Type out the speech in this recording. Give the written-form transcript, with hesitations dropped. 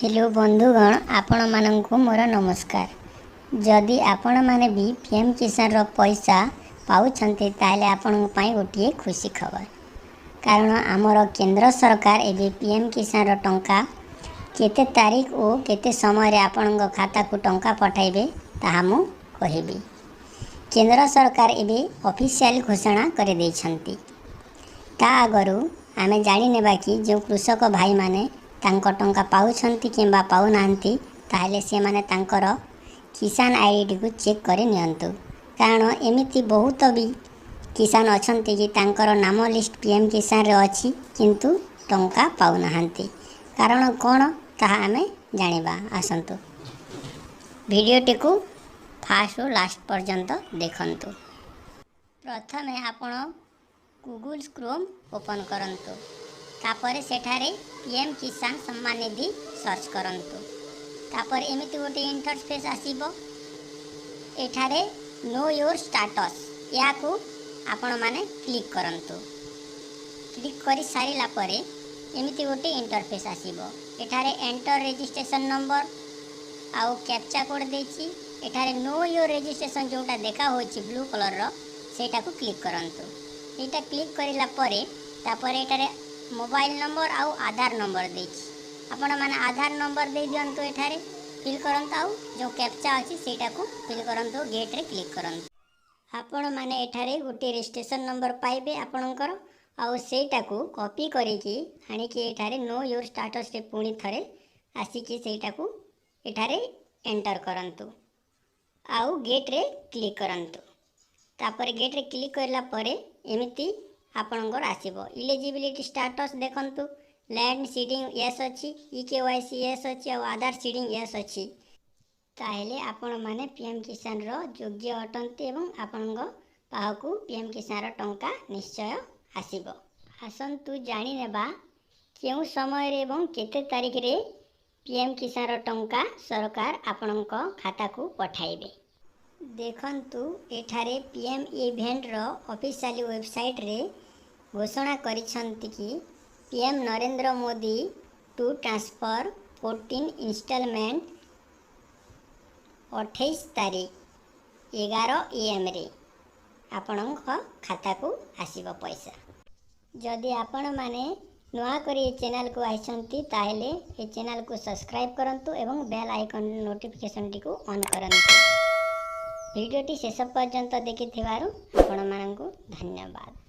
Hello ବନ୍ଧୁଗଣ, ଆପଣମାନଙ୍କୁ ମୋର ନମସ୍କାର। ଯଦି ଆପଣମାନେ ବି ପିଏମ୍ କିଷାନର ପଇସା ପାଉଛନ୍ତି, ତାହେଲେ ଆପଣଙ୍କ ପାଇଁ ଗୋଟିଏ ଖୁସି ଖବର। କାରଣ ଆମର କେନ୍ଦ୍ର ସରକାର ଏବେ ପିଏମ୍ କିଷାନର ଟଙ୍କା କେତେ ତାରିଖ ଓ କେତେ ସମୟରେ ଆପଣଙ୍କ ଖାତାକୁ ଟଙ୍କା ପଠାଇବେ, ତାହା ମୁଁ କହିବି। କେନ୍ଦ୍ର ସରକାର ଏବେ ଅଫିସିଆଲ ଘୋଷଣା କରିଦେଇଛନ୍ତି। ତା ଆଗରୁ ଆମେ ଜାଣିନେବା କି ଯେଉଁ କୃଷକ ଭାଇମାନେ ତାଙ୍କ ଟଙ୍କା ପାଉଛନ୍ତି କିମ୍ବା ପାଉନାହାନ୍ତି, ତାହେଲେ ସେମାନେ ତାଙ୍କର କିଷାନ ଆଇଡ଼ିକୁ ଚେକ୍ କରି ନିଅନ୍ତୁ। କାରଣ ଏମିତି ବହୁତ ବି କିଷାନ ଅଛନ୍ତି କି ତାଙ୍କର ନାମ ଲିଷ୍ଟ ପିଏମ୍ କିଷାନରେ ଅଛି, କିନ୍ତୁ ଟଙ୍କା ପାଉନାହାନ୍ତି। କାରଣ କ'ଣ, ତାହା ଆମେ ଜାଣିବା। ଆସନ୍ତୁ, ଭିଡ଼ିଓଟିକୁ ଫାଷ୍ଟରୁ ଲାଷ୍ଟ ପର୍ଯ୍ୟନ୍ତ ଦେଖନ୍ତୁ। ପ୍ରଥମେ ଆପଣ ଗୁଗୁଲ୍ କ୍ରୋମ୍ ଓପନ୍ କରନ୍ତୁ। ତାପରେ ସେଠାରେ ପିଏମ୍ କିଷାନ ସମ୍ମାନ ନିଧି ସର୍ଚ୍ଚ କରନ୍ତୁ। ତାପରେ ଏମିତି ଗୋଟିଏ ଇଣ୍ଟରଫେସ୍ ଆସିବ। ଏଠାରେ ନୋ your status, ଏହାକୁ ଆପଣମାନେ କ୍ଲିକ୍ କରନ୍ତୁ। କ୍ଲିକ୍ କରି ସାରିଲା ପରେ ଏମିତି ଗୋଟିଏ ଇଣ୍ଟରଫେସ୍ ଆସିବ। ଏଠାରେ ଏଣ୍ଟର ରେଜିଷ୍ଟ୍ରେସନ୍ ନମ୍ବର ଆଉ କ୍ୟାପଚା କୋଡ଼୍ ଦେଇଛି। ଏଠାରେ ନୋ your registration ଯେଉଁଟା ଦେଖା ହେଉଛି ବ୍ଲୁ କଲର୍ର, ସେଇଟାକୁ କ୍ଲିକ୍ କରନ୍ତୁ। ଏଇଟା କ୍ଲିକ୍ କରିଲା ପରେ ତାପରେ ଏଠାରେ ମୋବାଇଲ ନମ୍ବର ଆଉ ଆଧାର ନମ୍ବର ଦେଇଛି। ଆପଣମାନେ ଆଧାର ନମ୍ବର ଦେଇ ଦିଅନ୍ତୁ, ଏଠାରେ ଫିଲ୍ କରନ୍ତୁ ଆଉ ଯେଉଁ କ୍ୟାପଚା ଅଛି ସେଇଟାକୁ ଫିଲ୍ କରନ୍ତୁ, ଗେଟ୍ରେ କ୍ଲିକ୍ କରନ୍ତୁ। ଆପଣମାନେ ଏଠାରେ ଗୋଟିଏ ରେଜିଷ୍ଟ୍ରେସନ୍ ନମ୍ବର ପାଇବେ ଆପଣଙ୍କର ଆଉ ସେଇଟାକୁ କପି କରିକି ଆଣିକି ଏଠାରେ ନୋ your ଷ୍ଟାଟସ୍ରେ ପୁଣି ଥରେ ଆସିକି ସେଇଟାକୁ ଏଠାରେ ଏଣ୍ଟର କରନ୍ତୁ ଆଉ ଗେଟ୍ରେ କ୍ଲିକ୍ କରନ୍ତୁ। ତାପରେ ଗେଟ୍ରେ କ୍ଲିକ୍ କରିଲା ପରେ ଏମିତି ଆପଣଙ୍କର ଆସିବ। ଇଲିଜିବିଲିଟି ଷ୍ଟାଟସ୍ ଦେଖନ୍ତୁ, ଲ୍ୟାଣ୍ଡ ସିଡ଼ିଂ ୟେସ୍ ଅଛି, ଇ କେୱାଇସି ୟେସ୍ ଅଛି ଆଉ ଆଧାର ସିଡ଼ିଂ ୟେସ୍ ଅଛି। ତାହେଲେ ଆପଣମାନେ ପିଏମ୍ କିଷାନର ଯୋଗ୍ୟ ଅଟନ୍ତି ଏବଂ ଆପଣଙ୍କ ପାଖକୁ ପିଏମ୍ କିଷାନର ଟଙ୍କା ନିଶ୍ଚୟ ଆସିବ। ଆସନ୍ତୁ ଜାଣିନେବା କେଉଁ ସମୟରେ ଏବଂ କେତେ ତାରିଖରେ ପିଏମ୍ କିଷାନର ଟଙ୍କା ସରକାର ଆପଣଙ୍କ ଖାତାକୁ ପଠାଇବେ। ଦେଖନ୍ତୁ, ଏଠାରେ ପିଏମ୍ ଇଭେଣ୍ଟର ଅଫିସିଆଲି ୱେବସାଇଟ୍ରେ ଘୋଷଣା କରିଛନ୍ତି କି PM Narendra Modi to transfer 14 installment 28 ତାରିଖ 11 ଏଏମ୍ରେ ଆପଣଙ୍କ ଖାତାକୁ ଆସିବ ପଇସା। ଯଦି ଆପଣମାନେ ନୂଆ କରି ଏ ଚ୍ୟାନେଲକୁ ଆସିଛନ୍ତି, ତାହେଲେ ଏ ଚ୍ୟାନେଲକୁ ସବସ୍କ୍ରାଇବ୍ କରନ୍ତୁ ଏବଂ ବେଲ୍ ଆଇକନ୍ ନୋଟିଫିକେସନ୍ଟିକୁ ଅନ୍ କରନ୍ତୁ। ଭିଡ଼ିଓଟି ଶେଷ ପର୍ଯ୍ୟନ୍ତ ଦେଖିଥିବାରୁ ଆପଣମାନଙ୍କୁ ଧନ୍ୟବାଦ।